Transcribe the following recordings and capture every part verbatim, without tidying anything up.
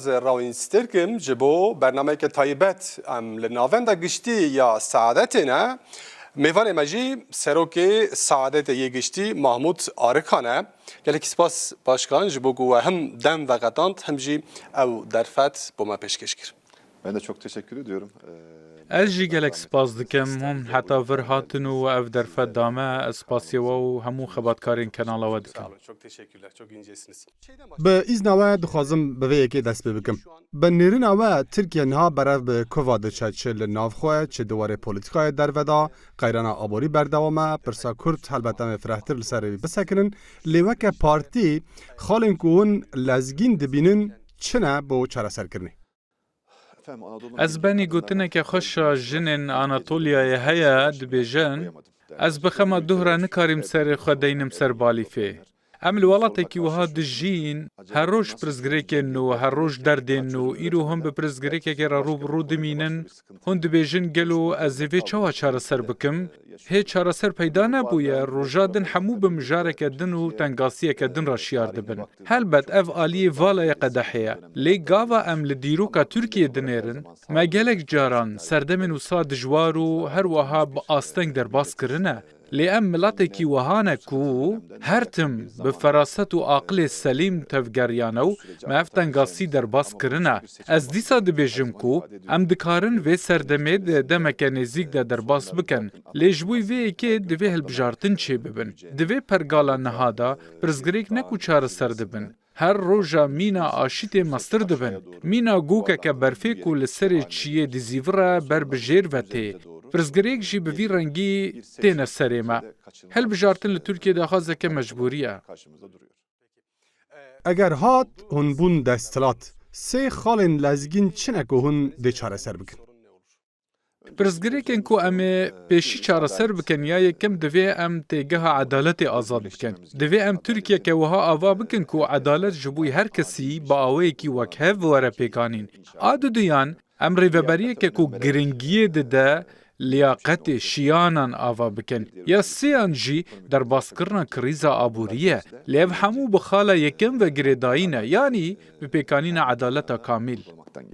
Rawîn Stêrkim ji bo bernameyeke taybet em li navenda giştî ya Seadetê ne. Mêvanê me jî serokê Seadetê yê giştî Mahmûd Arikan e. Gelekî spas Başkan ji bo ku we him dem veqetand him jî ew derfet bo me pêşkêş kir. Ben de çok teşekkür ediyorum. Ee, Ez jî gelek spas dikim hûn heta vir hatin û ev derfet da me. Ez spasiya we û hemû xebatkarên kanala we dikim. Sağ olun, çok teşekkürler, çok incesiniz. Bi îzna we dixwazim bi vê yekê dest pê bikim. Bi nêrîna we Tirkiye niha berev bi kova diçe, çi li nav xwe, çi di warê polîtîkayê derve de, qeyrana aborî berdewam e, pirsa Kurd helbet em ê firehtir li ser wî bisekinin, lê weke partî xalên ku hûn lezgîn dibînin çi ne bo çareserkirinê? Ez benî gotineke xweş a jinên Anatoliyayê heye, dibêjin, ez bi xema duh re nikarîm serê xwe deynim ser balîfê. Em li welatekî wiha dijîn, her roj pirsgirêkên nû, her roj derdên nû, îro hûn bi pirsgirêkekê re rû bi rû dimînin, hûn dibêjin, gelo ez ê vê çawa çareser bikim? Hê çareser peyda nebûye, roja din hemû bi mijareke din û tengasiyeke din re şiyar dibin. Helbet ev aliyê vala ye qedehê ye. Lê gava em li dîroka Tirkiyê dinêrin, me gelek caran serdemên wisa dijwar û her wiha bi asteng derbas kirine. Lê em miletekî wiha ne ku her tim bi feraset û aqilê selîm tevgeriyane û me ev tengasî derbas kirine. Ez dîsa dibêjim ku em dikarin vê serdemê di demeke nêzîk de derbas bikin. Lê ji bo vê yekê divê hilbijartin çêbibin. Divê pergala niha de pirsgirêk ne ku çareser dibin. Her roja mîna aşîtê mestir dibin. Mîna gokeke berfê ku li serê çiyê dizîvire ber bi jêr ve tê. Pirsgirêk jî bi vî rengî têne serê me. Hilbijartin li Tirkiyê daxwazeke mecbûrî ye. Eger hat hûn bûn desthilat, sê xalên lezgîn çi ne ku hûn dê çareser bikin? Pirsgirêkên ku em ê pêşî çareser bikin, ya yekem divê em têgeha edaletê azad bikin. Divê em Tirkiyeke wiha ava bikin ku edalet ji bo her kesî bi awayekî wekhev were pêkanîn. A duduyan, em rêveberiyeke ku giringiyê dide liyaqetê, şiyanan ava bikin. Ya sêyan jî derbaskirina krîza aborî ye. Lê ev hemû bi xala yekem ve girêdayî ne, yanî bi pêkanîna edaleta kamîl.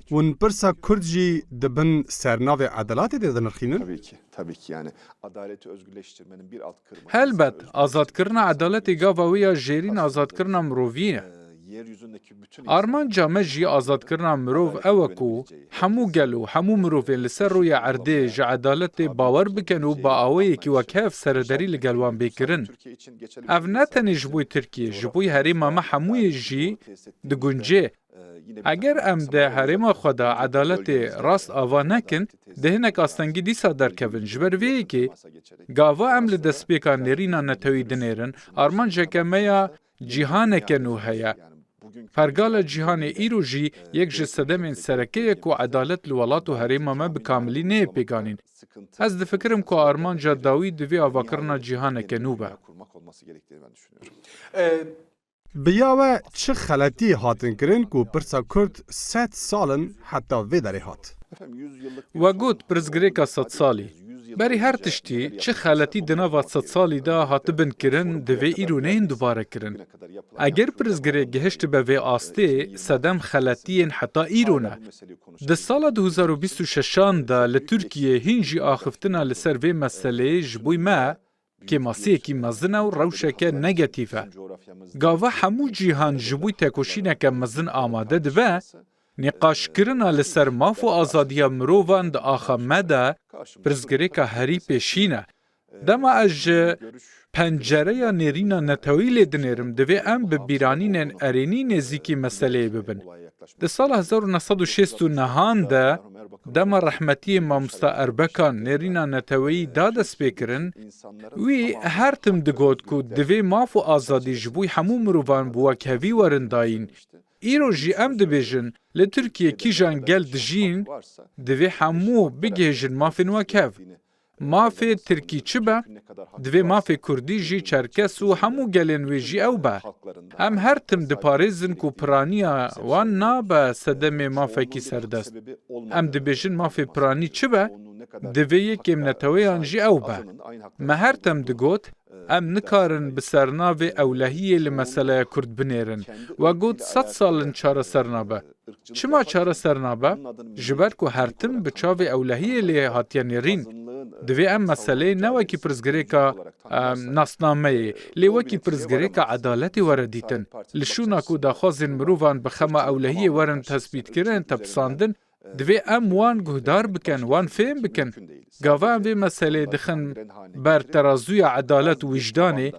Hûn pirsa Kurd jî di bin sernavê edelatê de dinirxînin? Tabii ki, tabii ki yani adaleti özgürleştirmenin bir alt kırımı. Helbet, azadkirina edaletê gava wê ya jêrîn azadkirina mirovî ye. Armanca me jî azadkirina mirov ew e ku hemû gel û hemû mirovên li ser rûyê erdê ji edaletê bawer bikin û bi awayekî wekhev serederî li gel wan bê kirin. Ev ne tenê ji bo Tirkiye, ji bo herêma me hemûyê jî digunce. Eger em di herêma xwe de edaletê rast ava nekin, dê hinek astengî dîsa derkevin. Ji ber vê yekê, gava em li destpêka nêrîna netewî dinêrin, armanceke me ya cîhaneke nû heye. Pergala cîhanê îro jî yek ji sedemên sereke ye ku edalet li welat û herêma me bi kamilî neyê pêkanîn. Ez difikirim ku armanca dawî divê avakirina cîhaneke nû be. E, Bi ya we çi xeletî hatin kirin ku pirsa Kurd sed sal in heta vê derê hat? We got, pirsgirêka sed salî. Berî her tiştî, çi xeletî di nava sed salî de hatibin kirin, divê îro neyên dubare kirin. Eger pirsgirêk gihiştibe vê astê, sedem xeletiyên heta îro ne. Di sala du hezar û bîst û şeşan de li Tirkiyê hîn jî axiftina li ser vê meseleyê ji bo me, kêmasiyekî mezin e û rewşeke negatîf e. Gava hemû cîhan ji bo tekoşîneke mezin amade dibe, nîqaşkirina li ser maf û azadiya mirovan di axa me de pirsgirêka herî pêşîn e. Dema ez ji pencereya nêrîna netewî lê dinêrim, divê em bi bîranînên erênî nêzîkî meseleyê bibin. Di sala hezar û neh sed û şêst û nehan de, dema rehmetiyê mamosta Erbekan nêrîna neteweyî da destpêkirin, wî her tim digot ku divê maf û azadî ji bo hemû mirovan bi wekhevî werin dayîn. Îro jî em dibêjin, li Tirkiyê kîjan gel dijîn, divê hemû bigihêjin mafên wekhev. Mafê Tirkî çi be, divê mafê Kurdî jî, Çerkes û hemû gelên wê jî ew be. Em her tim diparêzin ku piraniya wan nabe sedemê mafekî serdest. Em dibêjin mafê piranî çi be, divê yekêm neteweyan jî ew be. Me her tim digot, em nikarin bi sernavê ewlehiyê li meseleya Kurd binêrin. We got sed sal in çareser nabe. Çima çareser nabe? Ji ber ku her tim bi çavê ewlehiyê lê hatiye nêrîn. Divê em meseleyê ne wekî pirsgirêka, em, nasnameyê, lê wekî pirsgirêka edaletê were dîtin. Li şûna ku daxwazên mirovan bi xema ewlehiyê werin tespîtkirin, tepisandin, divê em wan guhdar bikin, wan fêm bikin. Gava em vê meseleyê dixin ber terazûya edalet û wijdanê,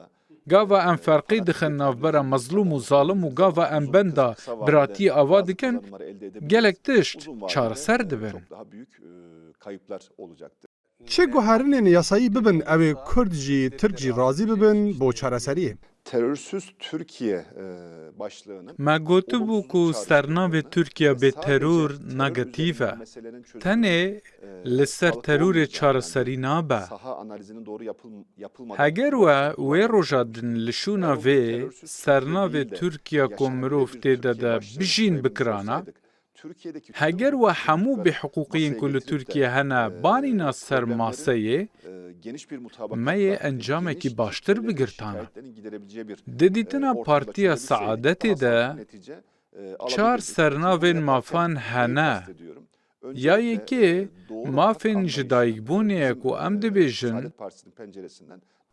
gava em ferqê dixin navbera mezlûm û zalim û gava em benda biratiyê ava dikin, gelek tişt çareser dibin. Çi guherinên yasayî bibin, ew ê Kurd jî, Tirk jî razî bibin bo çareseriyê. Terörsüz Türkiye e, başlığının... Me gotibû ku sernavê Tirkiye bê teror negatîf e. Tenê li ser terorê çareserî nabe. Heger we wê roja din li şûna vê sernavê Tirkiye ku mirov tê de de bijîn bikirana, heger we hemû bêhiqûqiyên ku li Tirkiye hene banîna ser maseyê, me yê encamekî baştir bigirtana. Di dîtina Partiya Seadetê de çar sernavên mafan hene. Ya yekê mafên ji dayikbûnê ye ku em dibêjin,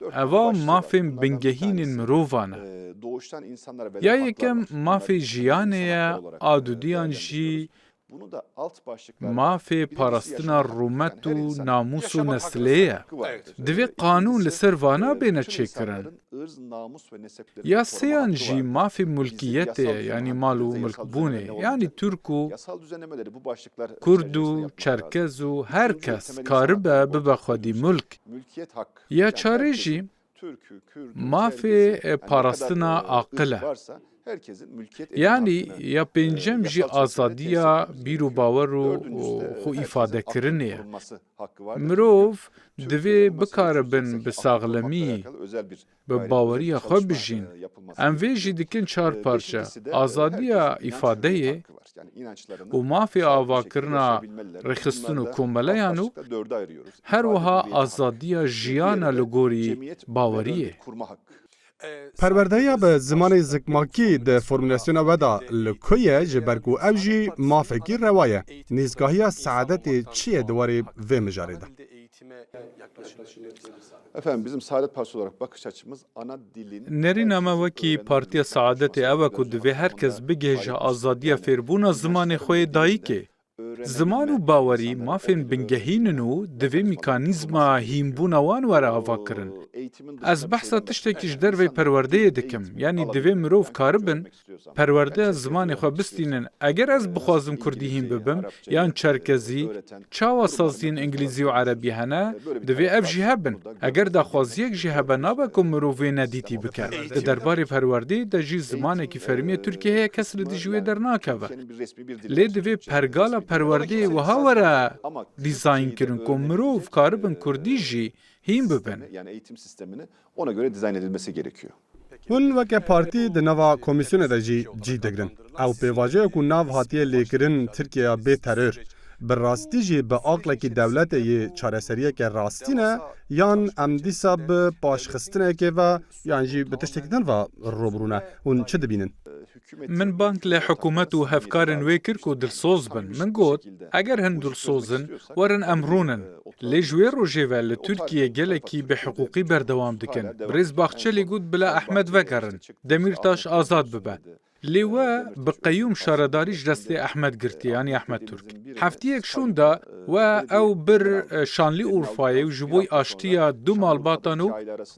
eva mafên bingehînên mirovan e. Ya yekem mafê jiyanê ye, a dudiyan jî mafê parastina rûmet û namûs û neslê ye. Divê qanûn li ser vana bêne çêkirin. Ya sêyan jî mafê mulkiyetê ye, yanî mal û milkbûnê, yanî Tirk û Kurd û Çerkez û her kes karibe bibe xwedî mulk. Ya çarê jî mafê parastina aqil e. Yanî ya pêncem jî azadiya bîr û bawer û xwe îfadekirinê ye. Mirov divê bikaribin bi saxlemî, bi baweriya xwe bijîn. Em vê jî dikin çar parçe, azadiya îfadeyê û mafê avakirina rêxistin û komeleyan û her wiha azadiya jiyana li gorî baweriyê. Perwerdeya bi zimanê zikmakî di formulasyona we de li ku ye, ji ber ku ev jî mafekî rewa ye. Nêzgahiya Seadetê çi ye di warê vê mijarê de? Efendim, bizim Saadet Partisi olarak bakış açımız ana dilin... Nerîna me wekî Partiya Seadetê ew e ku divê her kes bigihêje azadiya fêrbûna zimanê xwe yê dayikê. Ziman û bawerî mafên bingehîn in û divê mîkanîzma hînbûna wan were avakirin. Ez behsa tiştekî ji derveyî perwerdeyê dikim, yanî divê mirov karibin perwerdeya zimanê xwe bistînin. Eger ez bixwazim kurdî hîn bibim yan çerkezî, çawa saziyên îngilîzî û erebî hene, divê ev jî hebin. Eger daxwaziyek jî hebe, nabe ku mirov wê nedîtî bike. Di derbarê perwerdeyê de jî zimanekî fermî yê Tirkiyê heye, kes li dijî wê dernakeve. Lê divê pergala perwerdeyê wiha were dîzaynkirin ku mirov karibin kurdî jî hîn bibin. Yani eğitim sistemini ona göre dizayn edilmesi gerekiyor. Hûn weke partî di nava komîsyonê de jî cî digirin. Ew pêvajoya ku nav hatiye lêkirin Tirkiyeya bê teror, bi rastî jî bi aqlekî dewletê yê çareseriyeke rastî ne, yan em dîsa bi paşxistinekê ve yan jî bi tiştekî din ve rûbirû ne? Hûn çi dibînin? Min bang li hikûmet û hevkarên wê kir ku dilsoz bin. Min got, eger hin dilsoz in, werin em rûnin. Lê ji wê rojê ve li Tirkiyê gelekî bêhiqûqî berdewam dikin. Birêz Baxçelî got, bila Ehmed vegerin, Demîrtaş azad bibe. Lê we bi qeyûm şaredarî ji destê Ehmed girtiye, yanî Ehmed Turk. Heftiyek şûnda we ew bir, e, Şanlîurfayê û ji bo aştiya du malbatan û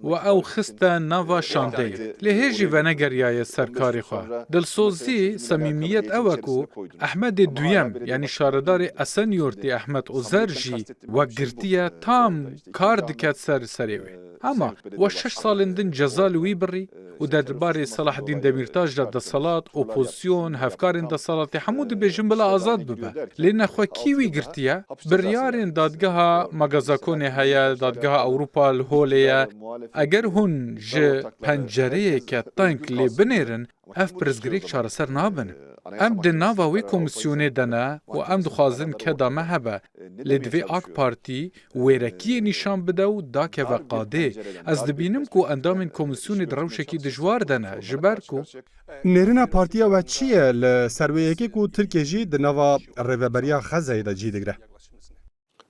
we ew xiste nava şandeyê. Lê hê jî venegeriyaye ser karê xwe. Dilsozî, semîmiyet ew e ku Ehmedê duyem, yanî şaredarê Esenyurtê Ehmed Ozer jî we girtiye, tam kar diket ser serê wê. Hema we şeş salên din ceza li wî birî û derbarê Selaheddîn Demîrtaş de deselat, opozisyon, hevkarên deselatê hemû dibêjin bila azad bibe. Lê nexwe kî wî girtiye? Biryarên dadgeha Magazakonê heye, dadgeha Ewropa li holê ye. Eger hûn ji pencereyeke teng lê binêrin, ev pirsgirêk çareser nabin. Em di nava wê komîsyonê de ne û em dixwazin keda me hebe. Lê divê AK Partî wêrekiyê nîşan bide û dakeve qadê. Ez dibînim ku endamên komîsyonê di rewşekî dijwar de ne, ji ber ku Nêrîna partiya we çi ye li ser wê yekê ku Tirkiye jî di nava rêveberiya Xezeyê de cî digre?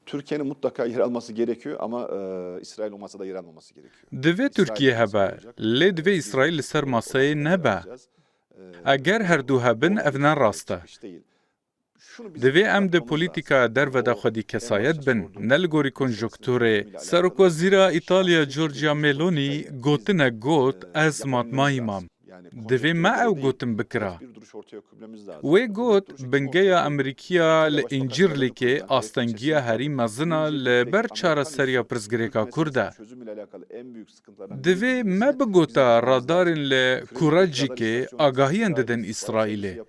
Türkiye'nin mutlaka yer alması gerekiyor ama e, İsrail o masada yer almaması gerekiyor. Divê Tirkiye hebe, lê divê Îsraîl li ser maseyê nebe. Eger her du hebin, ev ne rast e. Divê em di polîtîkaya derve de xwedî kesayet bin, ne li gorî konjonkturê. Serokwezîra Îtalya Giorgia Meloni gotine got, ez matmayî mam. Divê me ew gotin bikira. Wê got, bingeya Amerîkiya li Încîrlîkê astengiya herî mezin a li ber çareseriya pirsgirêka Kurd e. Divê me bigota radarên li Kurecikê agahiyên didin Îsraîlê.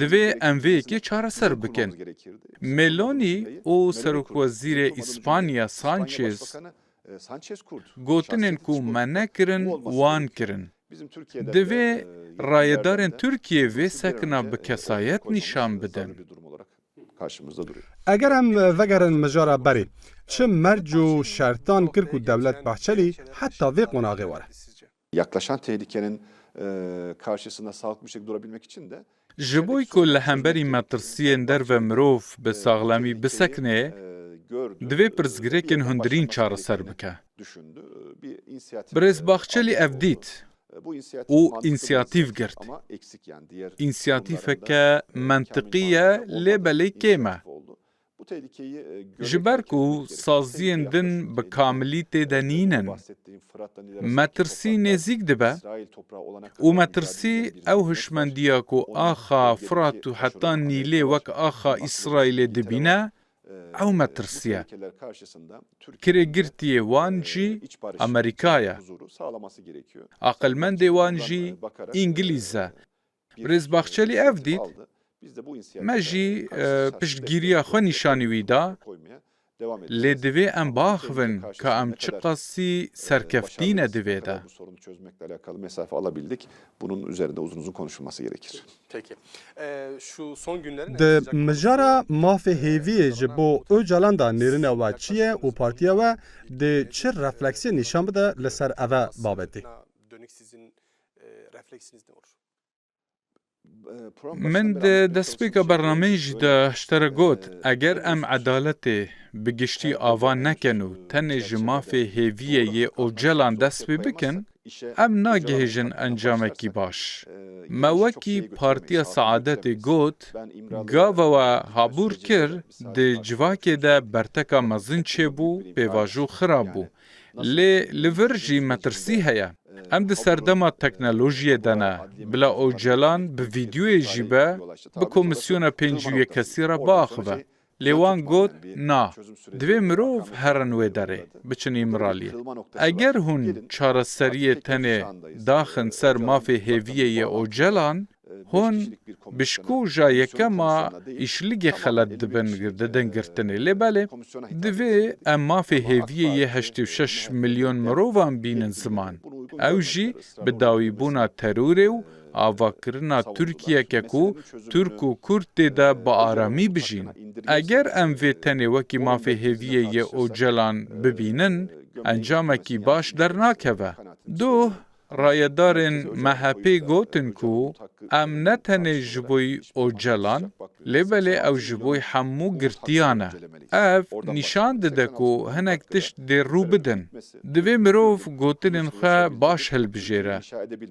Divê em vê yekê çareser bikin. Meloni û Serokwezîrê Îspanya Sanchez gotinên ku me nekirin, wan kirin. Divê rayedarên Tirkiye vê sekina bi kesayet nîşan bidin. Eger em vegerin mijara berê, çi merc û şertan kir ku dewlet Bahçelî heta vê qonaxê were? Yaklaşan tehlikenin e, karşısında sağlıklı bir şekilde durabilmek için de Ji bo ku li hemberî metirsiyên derve mirov bi saxlemî bisekine, divê pirsgirêkên hundirîn çareser bike. Birêz Bahçelî ev dît û însiyatîf girt. Însiyatîfeke mentiqî ye, lê belê kêm e. Ji ber ku saziyên din bi kamilî tê de nînin, metirsî nêzîk dibe û metirsî ew hişmendiya ku axa Firat û heta Nîlê wek axa Îsraîlê dibîne, ew metirsî ye. Kirêgirtiyê wan jî Amerîka ye. Aqilmendê wan jî Îngilîz e. Birêz Bahçelî ev dît, me jî, e, piştgiriya xwe nîşanî wî da, lê divê em biaxivin ka em çiqasî serkeftî ne di vê de. Peki. Ee, şu son günlerin Di mijara mafê hêviyê ji bo Ocalan de nêrîna we çi ye û partiya we dê çi refleksiyê nîşan bide li ser eve babetê? Dönük sizin, e, refleksiniz ne olur? Min di destpêka bernameyê jî de ji te re got, eger em edaletê bi giştî ava nekin û tenê ji mafê hêviyê yê Ocalan dest pê bikin, em nagihêjin encamekî baş. Me wekî Partiya Saadetê got, gava we habûr kir, di civakê de berteka mezin çêbû, pêvajo xirab bû. Lê li vir jî metirsî heye. Em di serdema teknolojiyê de ne. Bila Ocalan bi vîdyoyê jî be, bi komîsyona pêncî û yek kesî re biaxive. Lê wan got, na, divê mirov herin wê derê, biçin Îmraliyê. Eger hûn çareseriyê tenê daxin ser mafê hêviyê yê Ocalan, hûn bi şikoja yekema îşligê xelet dibin, didin girtinê. Lê belê, divê em mafê hêviyê yê heştê û şeş milyon mirovan bînin ziman. Ew jî bi dawîbûna terorê û avakirina Tirkiyeke ku Tirk û Kurd tê de bi aramî bijîn. Eger em vê tenê wekî mafê hêviyê yê Ocalan bibînin, encamekî baş dernakeve. Duh, rayedarên M H P gotin ku em ne tenê ji bo Ocalan, lê belê ew ji bo hemû girtiyan e. Ev nîşan dide ku hinek tişt dê rû bidin. Divê mirov gotinên xwe baş hilbijêre.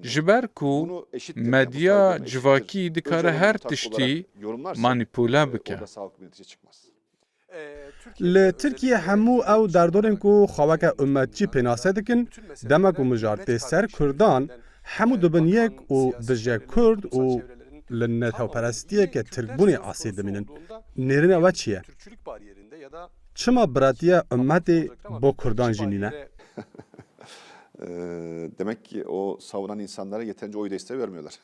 Ji ber ku medya civakî dikare her tiştî manîpule bike. Li Tirkiye hemû ew derdorên ku xwe weke ummetçî pênase dikin, dema ku mijar tê ser Kurdan, hemû dibin yek û dijî Kurd û li netewperestiyeke Tirkbûnê asê dimînin. Nêrîna we çi ye? Çima biratiya ummetê bo Kurdan jî nîne? Ee, demek ki o savunan insanlara yeterince oy desteği vermiyorlar.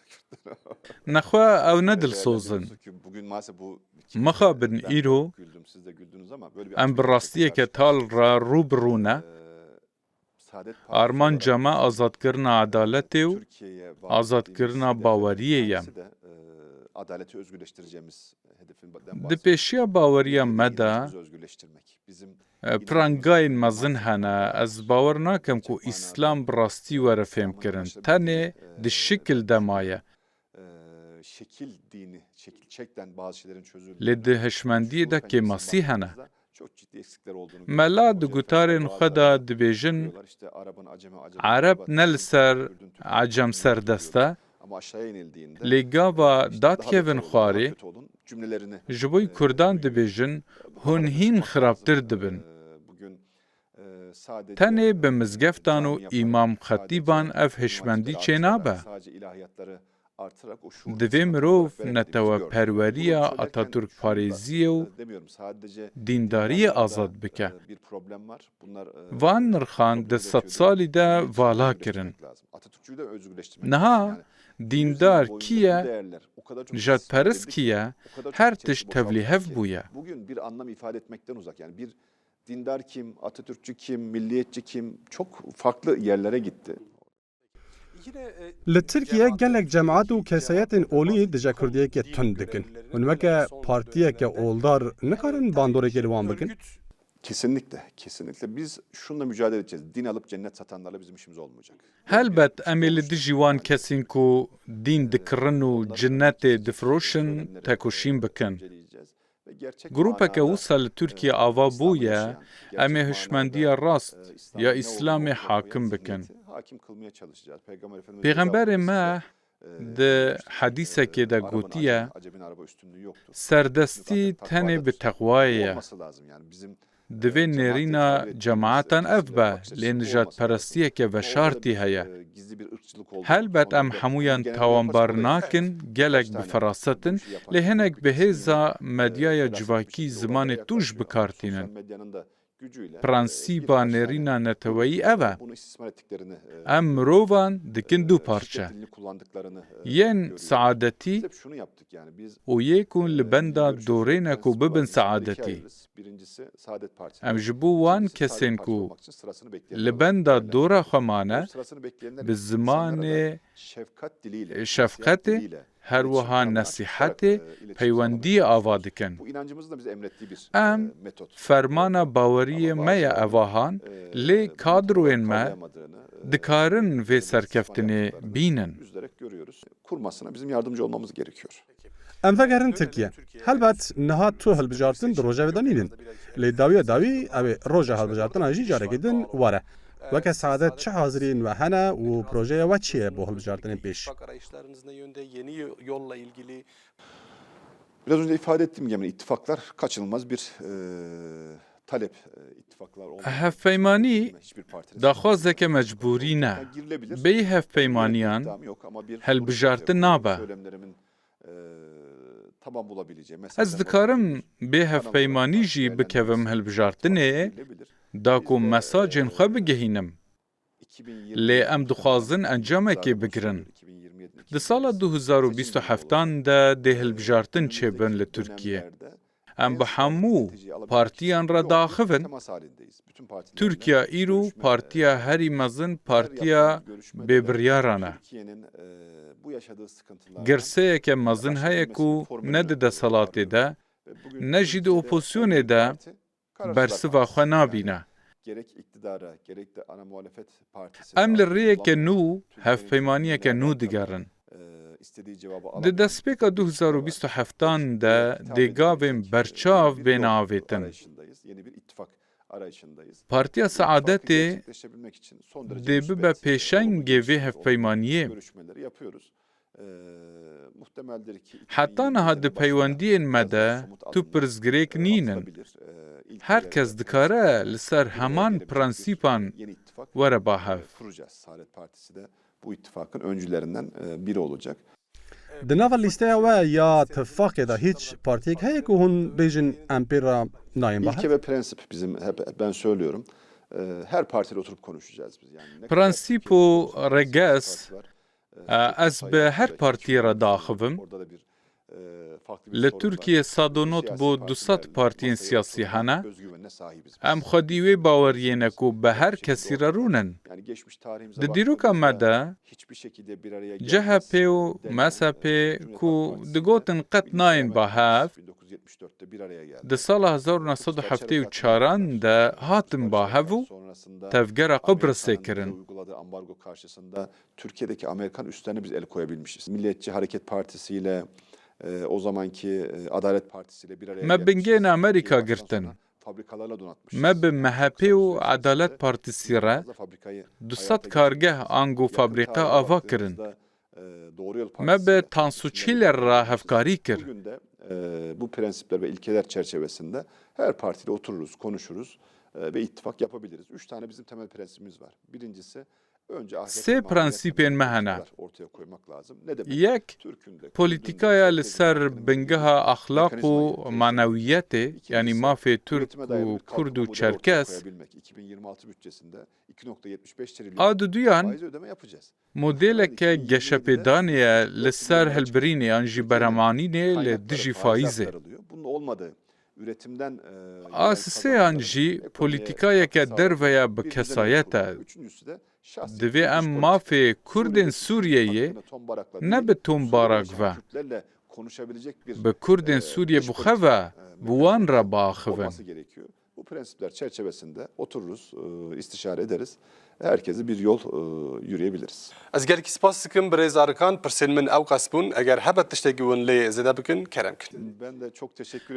Nexwe ew ne dilsoz in. Mixabin îro em bi rastiyeke tal re rû bi rû ne. Armanca me azadkirina edaletê û azadkirina baweriyê ye. Adaleti özgürleştireceğimiz hedefin ba-, den Di bahsediyoruz. Pêşiya baweriya me de, Özgürleştirmek. Bizim e, pirangayên mezin hene. Ez bawer nakim ku Îslam bi rastî were fêmkirin. Tenê di şikil de maye. E, şekil dini, şekil çekten bazı şeylerin çözüldüğünü Lê di hişmendiyê de kêmasî hene. Çok ciddi eksikler olduğunu Mela di gutarên xwe de dibêjin, Ereb ne li ser Ecem serdest e, lê gava dadkevin xwarê, ji bo Kurdan dibêjin, hûn hîn xirabtir dibin. Tenê bi mizgeftan û îmam xetîban ev hişmendî çênabe. Divê mirov neteweperweriya Atatürk parêziyê û dîndariyê azad bike. Van nirxan di sedsalî de vala kirin. Niha dîndar kî ye, nijadperest kî ye, her tişt tevlîhev bûye. Dindar kim, Atatürkçü kim, milliyetçi kim, çok farklı yerlere gitti. Li Tirkiye gelek cemaat û kesayetên olî dije kurdiyekê tund dikin. Hûn weke partiyeke oldar nikarin bandoreke li wan bikin? Kesinlikle, kesinlikle. Biz şununla mücadele edeceğiz. Din alıp cennet satanlarla bizim işimiz olmayacak. Helbet em ê li dijî wan kesên ku dîn dikirin û cinnetê difiroşin, tekoşîn bikin. Grûpeke wisa li Tirkiye ava bûye, em ê hişmendiya rast ya Îslamê hakim bikin. Pêxemberê me di hedîsekê de gotiye, serdestî tenê bi teqwayê ye. Divê nêrîna cemaetan ev be, lê nijadperestiyeke veşartî heye. Helbet em hemûyan tawanbar nakin, gelek bi feraset in, lê hinek bi hêza medyaya civakî zimanê tûj bi kar tînin. Prensîba nêrîna neteweyî ev e. Em mirovan dikin du parçe. Yên saadetî û yê ku li benda dorê ne ku bibin saadetî. Em ji bo wan kesên ku li benda dora xwe mane, bi zimanê şefqetê, her wiha nesîhetê, peywendiyê ava dikin. Em fermana baweriyê me ye evahan, lê kadroyên me dikarin vê serkeftinê bînin. Kurmasına bizim yardımcı olmamız gerekiyor. Em vegerin Tirkiye. Helbet niha tu hilbijartin di rojevê de nînin. Lê dawiya dawî ew ê roja hilbijartina jî carekî din were. Weke Saadet çi haziriyên we hene û projeya we çi ye bo hilbijartinên pêş? Biraz önce ifade ettiğim gibi ittifaklar kaçınılmaz bir, e, talep. E, ittifaklar olmadan Hevpeymanî hiçbir partinin daxwazeke mecbûrî ne. Bêyî hevpeymaniyan hilbijartin nabe. Ez dikarim bê hevpeymanî jî bikevim hilbijartinê, da ku mesajên xwe bigihînim. Lê em dixwazin encamekê bigirin. Di sala du hezar û bîst û heftan de dê hilbijartin çêbin li Tirkiye. Em bi hemû partiyan re diaxivin. Tirkiye îro partiya herî mezin partiya bêbiryaran e. Girseyeke mezin heye ku ne di deselatê de, ne jî di opozisyonê de bersiva xwe nabîne. Em li rêyeke nû, hevpeymaniyeke nû digerin. Di destpêka du hezar û bîst û heftan de dê gavên berçav bêne avêtin. Partiya Saadetê dê bibe pêşengê vê hevpeymaniyê. Heta niha di peywendiyên me de tu pirsgirêk nînin. Her kes dikare li ser heman prensîpan were ba hev. Bu ittifakın öncülerinden, e, biri olacak. Di nava lîsteya we ya tifaqê de hîç partiyek heye ku hûn bêjin em pê re nayên ba hev? İlke ve prensip bizim, hep ben söylüyorum. E, her partiyle oturup konuşacağız biz. Yani ne kadar Prensîp û reges, e, ez bi her partiyê re diaxivim. Li Tirkiyê sed û nod bo du sed partiyên siyasî hene. Em xwedî wê baweriyê ne ku bi her kesî re rûnin. Di dîroka me de C H P û M S H P ku digotin qet nayên ba hev, di sala hezar û neh sed û heftê û çaran de hatin ba hev û tevgera Qibrisê kirin. Türkiye'deki Amerikan üslerine biz el koyabilmişiz. Milliyetçi Hareket Partisi ile e, o zamanki e, Adalet Partisi ile bir araya Me bingên Amerîka girtin. Fabrikalarla donatmışız. Me bi M H P û Edalet Partîsî re du sed kargeh ango fabrîka ava kirin. Me bi Tansu Çiller re hevkarî kir. Bugün de e, bu prensipler ve ilkeler çerçevesinde her partiyle otururuz, konuşuruz e, ve ittifak yapabiliriz. Üç tane bizim temel prensibimiz var. Birincisi Sê prensîpên me hene. Yek, polîtîkaya li ser bingeha exlaq û manewiyetê, yanî mafê Tirk û Kurd û Çerkes. A duduyan, modêleke geşepêdanê ye li ser hilbirînê an jî beremanînê li dijî faîzê. A sisêyan jî polîtîkayeke derve ya bi kesayet e. Divê em mafê Kurdên Sûriyeyê ne bi Tom Barak ve, bi Kurdên Sûriyê bi xwe ve bi wan re biaxivin. Bu prensipler çerçevesinde otururuz, e, istişare ederiz. Herkese bir yol e, yürüyebiliriz. Ez gelekî spas dikim birêz Arikan, pirsên min ew qas bûn. Eger hebe tiştekî hûn lê zêde bikin, kerem kin.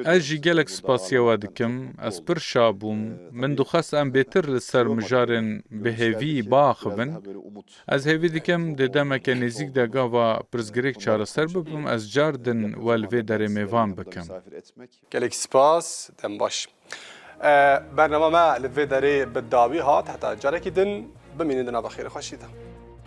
Ez jî gelek spasiya we dikim. Ez pir şa bûm. Min dixwest em bêtir li ser mijarên bi hêvî biaxivin. Ez hêvî dikim di demeke nêzîk de gava pirsgirêk çareser bibim, ez car din we li vê derê mêvan bikim. Gelekî spas, dem baş. E, bernama me li vê derê bi dawî hat. Heta carekî din, bimînin di nava xêr û xweşî de.